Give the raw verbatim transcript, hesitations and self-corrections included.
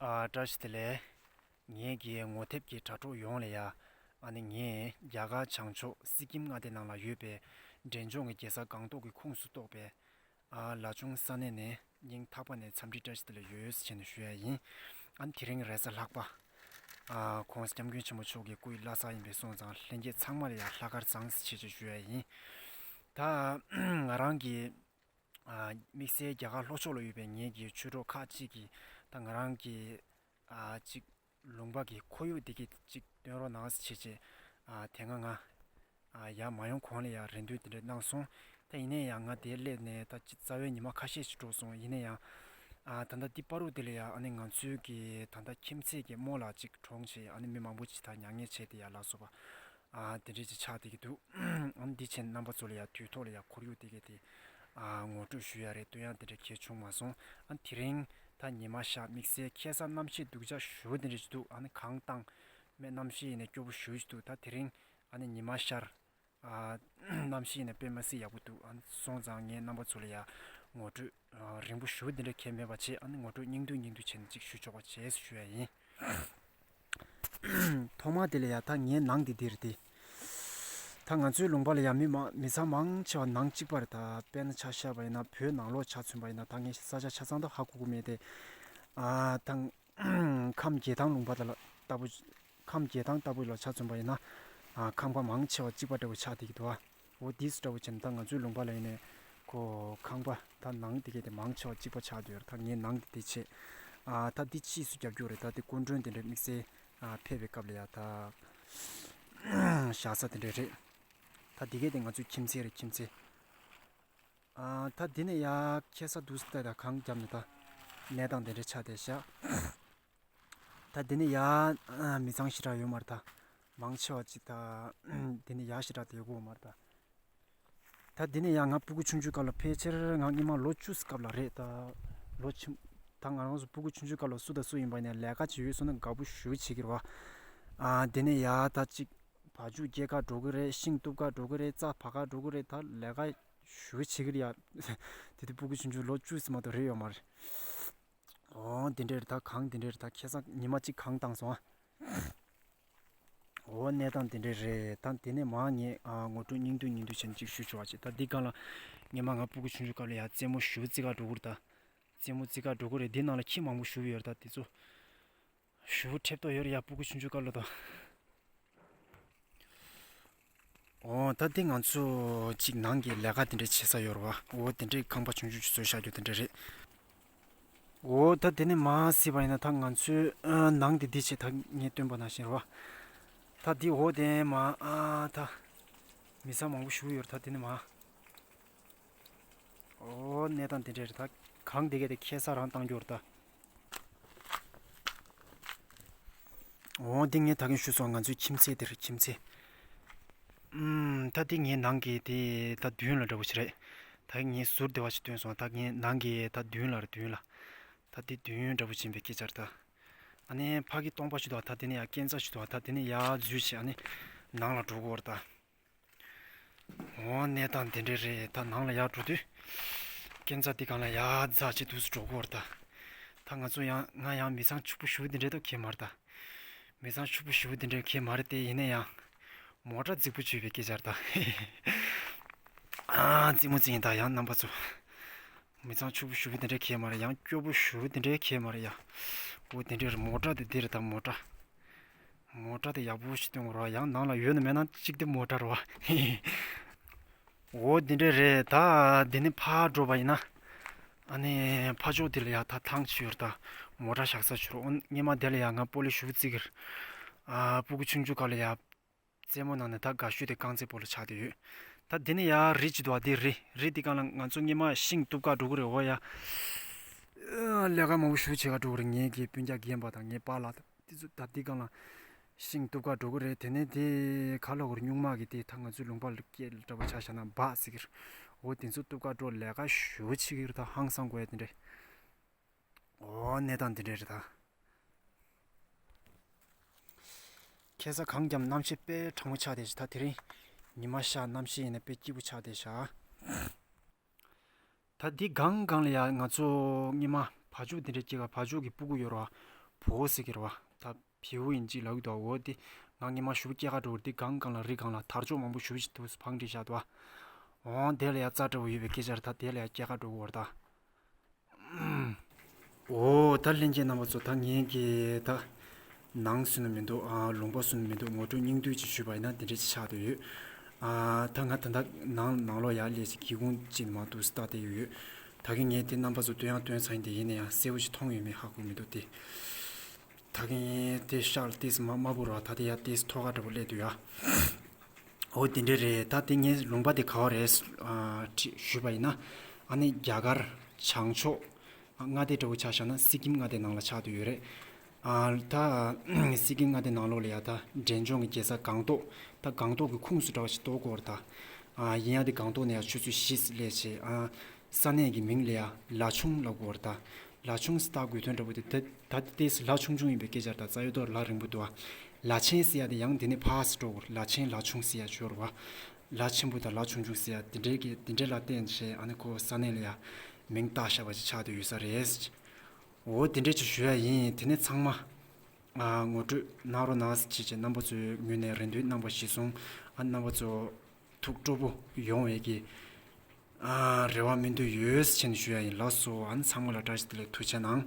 ཨ་བཀྲ་ཤིས་བདེ་ལེགས། ངེད་ཀྱི་ངོ་དེབ་ཀྱི་དྲ་གྲོགས་ཡོངས་ལ་ཡ། ཨ་ནི་ངས་རྒྱ་གར་བྱང་ཕྱོགས་སི་ཀིམ་མངའ་སྡེ་ནང་ལ་ཡོད་པའི་འབྲས་ལྗོངས་ཀྱི་རྒྱལ་ས་སྒང་ཏོག་གི་ཁོངས་སུ་གཏོགས་པའི་ཨ་ལ་ཆུང་ས་གནས་ནས་སྙིང་ཐག་པ་ནས་འཚམས་འདྲི་བཀྲ་ཤིས་བདེ་ལེགས་ཡོད་ཟེར་བྱས་ནས་ཞུ་ཡ་ཡིན། ཨ་ནི་དེ་རིང་རེས་གཟའ་ལྷག་པ། ཨ་༸གོང་ས་༸སྐྱབས་མགོན་ཆེན་པོ་མཆོག་གི་སྐུའི་བླ་གཟའ་ཡིན་པས་སོང་ཙང་ལྷན་རྒྱས་ཚང་མ་ལ་ཡ་ལྷག་དཀར་བཟང་ཟེར་བྱས་བྱས་ཞུ་ཡ་ཡིན། ད་ང་རང་གི་ཨ་དམིགས་བསལ་རྒྱ་གར་ལྷོ་ཕྱོགས་ལ་ཡོད་པའི་ངེད་ཀྱི་ཆོས་གྲོགས་ཁག་ཅིག་གིས་ད་ང་རང་གི་ཨ་ཅིག་ལུང་པ་གི་ཁོར་ཡུག་དེ་གའི་ཅིག་སྟོན་རོགས་གནང་ཟེར་བྱས་བྱས། ཨ་དེ་སྔ་ང་ཨ་ཡར་མ་ཡོང་གོང་ལ་ཡ་རེ་འདུན་དེ་འདྲ་གནང་སོང་། ད་ཡིན་ནའི་ཡང་ང་དེར་སླེབས་ནས་ད་ཅིག་རྩ་བའི་ཉི་མ་ཁ་ཤས་ཤིག་འགྲོ་སོང་། ཡིན་ནའི་ཡང་ཨ་ད་ལྟ་འདི་བར་དུ་དེ་ལ་ཡ་ཨ་ནི་ང་ཚོའི་གི་ད་ལྟ་ཁྱིམ་མཚེས་ཀྱི་རྨོ་ལགས་ཅིག་གྲོངས་བྱས། ཨ་ནི་མི་མང་པོ་ཅིག་ད་མྱ་ངན་བྱས་ཏེ་ཡ་ལ་སོགས་པ། ཨ་དེ་འདྲས་ཅིག་ཆགས་བསྡད་ཀྱི་འདུག་ཨ་འདི་བྱས་རྣམ་པ་ཚོ་ལ་ཡང་དུས་ཐོག་ལ་ཡང་ཁོར་ཡུག་དེ་གའི་དེ་ཨ་ངོ་སྤྲོད་ཞུ་ཡ་རེད། སྟོན་ཡ་དེ་འདྲ་གལ་བྱུང་མ་སོང་། ཨ་དེ་རིང་ད་ཉི་མ་ཤར་དམིགས་བསལ་ཁ་སང་གནམ་གཤིས་སྡུག་ཅག་ཞེ་པོ་དེ་འདྲས་ཅིག་འདུག་ཨ་ནི་གངས་བཏང་མེད། གནམ་གཤིས་ཡིན་ནའི་སྐྱོ་པོ་ཞེ་པོ་ཅིག་འདུག་ད་དེ་རིང་ཨ་ནི་ཉི་མ་ཤར། ཨ་གནམ་གཤིས་ཡིན་ནའི་དཔེ་མི་སྲིད་ཡག་པོ་འདུག་ཨ་ནི་སོང་ཙང་ངས་རྣམ་པ་ཚོ་ལ་ཡང་ངོ་སྤྲོད་ཨ་རིང་པོ་ཞེ་པོ་འདི་འདྲ་གང་ཡང་མེད་པ་བྱས། ཨ་ནི་ངོ་སྤྲོད་སྙིང་བསྡུས་སྙིང་བསྡུས་བྱས་ནས་ཅིག་ཞུ་ཆོག་པ་བྱས་ཞུ་ཡ་ཡིན། ཐོག་མ་དེ་ལ་ཡ་ད་ངའི་ནང་དེ་འདི་རེད་དེ། ད་ང་ཚོའི་ལུང་པ་ལ་ཡ་མི་མང་མི་ཚང་མང་ཆེ་བ་ནང་གཅིག་པ་རེད། ད་དཔེར་ན་ཆ་བཞག་པ་ཡིན་ན་བོད་ནང་ལོགས་ཆ་མཚོན་པ་ཡིན་ན་ད་ངས་ས་ཆ་ཆ་ཚང་ད་ཧ་གོ་གི་མེད་དེ། ཨ་ད་ཁམས་རྒྱལ་ཐང་ལུང་པ་ལ་ལྟ་བུ། ཁམས་རྒྱལ་ཐང་ལྟ་བུ་ལ་ཆ་མཚོན་པ་ཡིན་ན། ཨ་ཁམས་པ་མང་ཆེ་བ་གཅིག་པ་འདྲ་བོ་ཆགས་བསྡད་ཀྱི་འདུག་ཨ། འོ་དེ་འདྲ་བོ་བྱས་ན་ད་ང་ཚོའི་ལུང་པ་ལ་ཡིན་ནའི་ཁོ་ཁང་པ་ད་ནང་དེ་གས་དེ་མང་ཆེ་བ་གཅིག་པ་ཆགས་བསྡད་ཡོད་རེད། ད་ངའི་ནང་དེ་དེ་བྱས། ཨ་ད་འདི་ཕྱིས་སུ་རྒྱབ་སྐྱོར་རེད། ད་དེ་སྐུ་མགྲོན་དེ་འདྲ་དམིགས་བསལ་ཨ་ཕེབས་པའི་སྐབས་ལ་ཡ་ད་བཞག་ས་དེ་འདྲ་རེད། ད་དེ་གས་དེ་ང་ཚོའི་ཁྱིམ་མཚེས་རེད། ཁྱིམ་མཚེས། ཨ་ད་འདི་ནས་ཡར་ཁ་སང་འདུག་སེ་ད་གངས་བརྒྱབ་ནས་ད་གནས་སྟངས་དེ་འདྲ་ཆགས་བསྡད་ཤག་ད་འདི་ནས་ཡར་ཨ་མི་ཚང་ཞེ་དྲག་ཡོད་མ་རེད། ད་མང་ཆེ་བ་ཅིག་ད་འདི་ནས་ཡར་ཞེ་དྲག་ད་ཡོད་གི་ཡོད་མ་རེད། ད་ད་འདི་ནས་ཡར་ང་སྤུ་གུ་ཆུང་ཆུང་སྐབས་ལ་ཕལ་ཆེར་ང་སྔོན་མ་ལོ་བཅུ་སྐབས་ལ་རེད། ད་ལོ་ཆུང་ད་ང་རང་ཚོ་སྤུ་གུ་ཆུང་ཆུང་སྐབས་ལ་སུ་དང་སུ་ཡིན་པ་ཡིན་ནའི་ལས་ཀ་ཅིག་ཡོད་སོང་ན་དགའ་པོ་ཞེ་པོ་བྱེད་ཀྱི་རེད་བ། ཨ་འདི་ནས་ཡར་ད་ཅིག་བ་ཕྱུགས་སྐྱེལ་ག་འགྲོ་གི་རེད། ཤིང་གཏུབ་ག་འགྲོ་གི་རེད། རྩྭ་ཕར་ག་འགྲོ་གི་རེད། ད་ལས་ཀ་ཞེ་པོ་བྱེད་ཀྱི་རེད་ཡ། དེ་དུས་སྤུ་གུ་ཆུང་ཆུང་ལོ་བཅུ་ཙམ་མ་གཏོགས་རེད་ཡོད་མ་རེད། འོ་དེ་འདྲ་རེད། ད་གངས་དེ་འདྲ་རེད། ད་ཁ་སང་ཉི་མ་གཅིག་གངས་བཏང་སོང་ཨ། འོ་གནས་སྟངས་དེ་འདྲ་རེད། ད་དེ་ནས་མར་ངས་ཨ་ངོ་སྤྲོད་སྙིང་བསྡུས་སྙིང་བསྡུས་བྱས་ནས་ཅིག་ཞུ་ཆོག་པ་བྱེད། ད་འདི་སྒང་ལ་ངས་མ་ང་སྤུ་གུ་ཆུང་ཆུང་སྐབས་ལ་ཡ་རྩེད་མོ་ཞེ་པོ་རྩེ་ག་འགྲོ་གི་རེད། ད་རྩེད་མོ་རྩེ་ག་འགྲོ་གི་རེད། འདི་ནང་ལ་ཁྱི་མང་པོ་ཞེ་པོ་ཡོད་རེད། ད་དེ་ཚོ་ཞེ་པོ་ཁྲེབ་ཏོ་ཡོད་རེད་ཡ། སྤུ་གུ་ཆུང་ཆུང་སྐབས་ལ་ད། འོ་ད་འདི་ང་ཚོ་གཅིག་ནང་གི་ལས་ཀ་དེ་འདྲ་བྱེད་ས་ཡོད་རེད་བ། འོ་དེ་འདྲའི་ཁང་པ་ཆུང་ཆུང་ཅིག་བཟོས་བཞག་རྒྱུ་དེ་འདྲ་རེད། འོ་ད་དེ་ནས་མར་གཟིགས་པ་ཡིན་ན་ད་ང་ཚོའི་ཨ་ནང་དེ་འདི་བྱས། ད་ངས་སྟོན་པ་ནང་བཞིན་རེད་བ། ད་འདི་འོ་དེ་མར་ཨ་ད་མི་ཚང་མང་པོ་ཞེ་པོ་ཡོད་རེད། ད་དེ་ནས་མར། འོ་གནས་སྟངས་དེ་འདྲ་རེད། ད་གངས་དེ་གས་དེ་ཁ་སང་རང་བཏང་རྒྱུ་རེད་ད། འོ་འདི་ངས་ད་གིན་ཞུས་སོང་། ང་ཚོའི་ཁྱིམ་མཚེས་དེ་རེད། ཁྱིམ་མཚེས། ཨུམ། ད་འདི་ངའི་ནང་གི་དེ་ད་མདུན་ལ་འདྲ་པོ་ཞིག་རེད། ད་ངས་ཟུར་བདེ་བ་ཞིག་སྟོན་སོང་། ད་ངའི་ནང་གི་ད་མདུན་ལ་རེད། མདུན་ལ། ད་འདི་མདུན་འདྲ་པོ་ཕྱིན་པའི་སྐད་ཆ་རེད་ད། ཨ་ནི་ཕ་གི་སྟོང་པ་ཞིག་འདུག་ད་དེ་ནས་ཡར་སྐས་འཛེག་ཞིག་འདུག་ད་དེ་ནས་ཡར་འཛུལ་བྱས་ཨ་ནི་ནང་ལ་འགྲོ་དགོས་རེད་ད། འོ་གནས་སྟངས་དེ་འདྲ་རེད། ད་ནང་ལ་ཡར་འགྲོ་དུས་སྐས་འཛེག་དེ་སྒང་ལ་ཡར་འཛེགས་བྱས་འདུག་སེ་འགྲོ་དགོས་རེད་ད། ད་ང་ཚོ་ཡང་ང་ཡང་མི་ཚང་ཕྱུག་པོ་ཞེ་པོ་དེ་འདྲ་ད་གང་ཡང་མ་རེད་ད། མི་ཚང་ཕྱུག་པོ་ཞེ་པོ་དེ་འདྲ་གང་ཡང་མ་རེད་དེ། ཡིན་ན་ཡང་མོ་ཊ་རྫིག་པོ་ཅིག་ཡོད་པའི་སྐད་ཆ་རེད་ད། ཨ་རྩེད་མོ་རྩེ་ཡིན་ད་ཡང་རྣམ་པ་ཚོ། མི་ཚང་ཕྱུག་པོ་ཞེ་པོ་དེ་འདྲ་གང་ཡང་མ་རེད། ཡང་སྐྱོ་པོ་ཞེ་པོ་དེ་འདྲ་གང་ཡང་མ་རེད་ཡ། འོ་དེ་འདྲ་རེད། མོ་ཊ་དེ་འདི་རེད་ད། མོ་ཊ། མོ་ཊ་དེ་ཡག་པོ་ཞིག་སྟོན་དགོས་རེད་བ། ཡང་ནང་ལ་ཡོད་ན་མེད་ན་གཅིག་དེ་མོ་ཊ་རེད་བ། འོ་དེ་འདྲ་རེད་ད། དེ་ནས་ཕར་འགྲོ་བ་ཡིན་ན། ཨ་ནི་ཕར་ཕྱོགས་དེ་ལ་ཡ་ད་ཐང་ཅིག་ཡོད་རེད་ད། མོ་ཊ་བཞག་ས་ཅིག་རེད། འོ་སྔོན་མ་དེ་ལ་ཡ་ང་སྤོ་ལོ་ཞེ་པོ་རྩེ་གི་རེད། ཨ་སྤུ་གུ་ཆུང་ཆུང་སྐབས་ལ་ཡ། རྩེད་མོ་ནང་ནས་ད་དགའ་ཤོས་དེ་རྐང་རྩེད་སྤོ་ལོ་ཆགས་བསྡད་ཡོད། ད་དེ་ནས་ཡ་རི་ཅིག་འདུག་བ། དེ་རི་རི་དེ་སྒང་ལ་ང་ཚོ་སྔོན་མ་ཤིང་གཏུབ་ག་འགྲོ་གི་རེད། འོ་ཡ། ལས་ཀ་མང་པོ་ཞེ་པོ་བྱེད་ག་འགྲོ་གི་རེད། ངེད་ཀྱི་སྤུན་ཀྱག་རྒན་པ་དང་ངའི་པཱ་ལགས་དེ་ཚོ་ད་དེ་སྒང་ལ་ཤིང་གཏུབ་ག་འགྲོ་གི་རེད། དེ་ནས་དེ་ག་ལ་གོར་སྨྱུག་མ་གི་དེ་ད་ང་ཚོའི་ལུང་པ་ལ་སྐད་འདྲ་པོ་ཆ་བཞག་ན་སྦག་ཟེར་གི་རེད། འོ་དེ་ཚོ་གཏུབ་ག་འགྲོ་ལས་ཀ་ཞེ་པོ་བྱེད་ཀྱི་རེད། ད་ཧང་སང་དགོས་ཡ་དེ་འདྲ། འོ་གནས་སྟངས་འདི་འདྲ་རེད་ད། ཁ་སང་གངས་བརྒྱབ་གནམ་གཤིས་དཔེ་གྲང་མོ་ཆགས་བསྡད་ཤག་ད་དེ་རིང་ཉི་མ་ཤར། གནམ་གཤིས་ཡིན་ན་དཔེ་སྐྱིད་པོ་ཆགས་བསྡད་ཤག་ད་འདི་སྒང་སྒང་ལ་ཡ་ང་ཚོ་སྔོན་མ་བ་ཕྱུགས་འདི་འདྲ་སྐྱེ་ག་བ་ཕྱུགས་ཀྱི་སྤུ་གུ་ཡོད་རེད་བ། བོ་ཟེར་གྱི་རེད་བ། ད་བེའུ་ཡིན་ཅིག་ལབ་ཀྱི་འདུག་འོ་དེ་ང་སྔོན་མ་ཞུ་སྐྱེལ་ག་འགྲོ་བར་དེ་སྒང་སྒང་ལ་རི་སྒང་ལ་དར་ལྕོག་མང་པོ་ཞུ་ཞིག་འདུག་བང་སྒྲིག་བཞག་འདུག་འོ་དེ་ལ་ཡ་རྩྭ་འདྲ་བོ་ཡོད་པའི་སྐད་ཆ་རེད། ད་དེ་ལ་ཡ་སྐྱེལ་ག་འགྲོ་གི་ཡོད་རེད་ད། འོ་ད་ལྷན་རྒྱས་རྣམ་པ་ཚོ། ད་ངས་ཀྱི་ད་ནང་སུན་ན་མི་འདུག་ཨ་ལུང་པ་སུན་ན་མི་འདུག་ངོ་སྤྲོད་སྙིང་བསྡུས་ཅིག་ཞུས་པ་ཡིན་ན་དེ་འདྲ་ཅིག་ཆགས་བསྡད་ཡོད། ཨ་ད་ང་ད་ལྟ་ནང་ནང་ལོགས་ཡར་སླེབས་ཅིག་སྒེའུ་ཁུང་ཅིག་མ་འདུག་ལྟ་བསྡད་ཡོད། ད་གིན་ངས་དེ་རྣམ་པ་ཚོ་སྟོན་ཡང་སྟོན་ཚར་ཡིན། དེ་ཡིན་ན་ཡང་གསལ་པོ་ཅིག་མཐོང་ཡོད་མེད་ཧ་གོ་མི་འདུག་སྟེ། ད་གིན་དེ་ཤག་ལ་ཏིས་མ་དམར་པོ་ར། ད་དེ་ཡ་ཏིས་ཐོག་ཁ་འདྲ་པོ་སླེབས་འདུག་ཡ། འོ་དེ་འདྲ་རེད། ད་དེ་ངའི་ལུང་པ་དེ་ག་བ་རེད་ཨ་ཞུས་པ་ཡིན་ན། ཨ་ནི་རྒྱ་གར་བྱང་ཕྱོགས་མངའ་སྡེ་འདྲ་པོ་ཆ་བཞག་ན་སི་ཀིམ་མངའ་སྡེ་ནང་ལ་ཆགས་བསྡད་ཡོད་རེད། ཨ་ད་སི་ཀིམ་མངའ་སྡེ་ནང་ལོགས་ལ་ཡ་ད་འབྲས་ལྗོངས་ཀྱི་རྒྱལ་ས་སྒང་ཏོག་ད་སྒང་ཏོག་གི་ཁོངས་སུ་འདྲ་བ་ཞིག་གཏོགས་ཀྱི་ཡོད་རེད་ད། ཨ་ཡིན་ཡང་དེ་སྒང་ཏོག་ནས་ཡ་ཆུ་ཚོད་བཞི་སླེབས་བྱས། ཨ་ས་གནས་ཀྱི་མིང་ལ་ཡ་ལ་ཆུང་ལབ་ཀྱི་ཡོད་རེད་ད། ལ་ཆུང་ཟེར་ལྟ་དགོས་དོན་འདྲ་པོ་དེ་ད་ད་དེ་ལ་ཆུང་ཆུང་ཡིན་པའི་སྐད་ཆ་རེད་ད། རྩ་ཡོད་དོ་ལ་རིང་པོ་འདུག་ཨ། ལ་ཆེན་ཟེར་ཡ་དེ་ཡང་དེ་ནས་ཕར་སུ་འགྲོ་དགོས་རེད། ལ་ཆེན་ལ་ཆུང་ཟེར་ཡ་ཅིག་ཡོད་རེད་བ། ལ་ཆེན་པོ་དང་ལ་ཆུང་ཆུང་ཟེར་ཡ་དེ་འདྲའི་གི་དེ་འདྲའི་ལ་བརྟེན་བྱས་ཨ་ནི་ཁོ་ས་གནས་ལ་ཡ་མིང་བཏགས་བཞག་པ་ཅིག་ཆགས་བསྡད་ཡོད་ས་རེད། འོ་དེ་འདྲས་ཅིག་ཞུ་ཡ་ཡིན། དེ་ནས་ཚང་མ་ཨ་ངོ་སྤྲོད་གནང་རོགས་གནང་ཟེར་བྱས་བྱས་རྣམ་པ་ཚོའི་ངོས་ནས་རེ་འདུན་གནང་བ་གཞིར་བཟུང་། ཨ་རྣམ་པ་ཚོ་ཐུགས་སྤྲོ་པོ་ཡོང་བའི་གི་ཨ་རེ་བ་སྨོན་འདུན་ཡོད་ཟེར་བྱས་ནས་ཞུ་ཡ་ཡིན། ལགས་སོ། ཨ་ནི་ཚང་མ་ལ་བཀྲ་ཤིས་བདེ་ལེགས། ཐུགས་རྗེ་གནང་།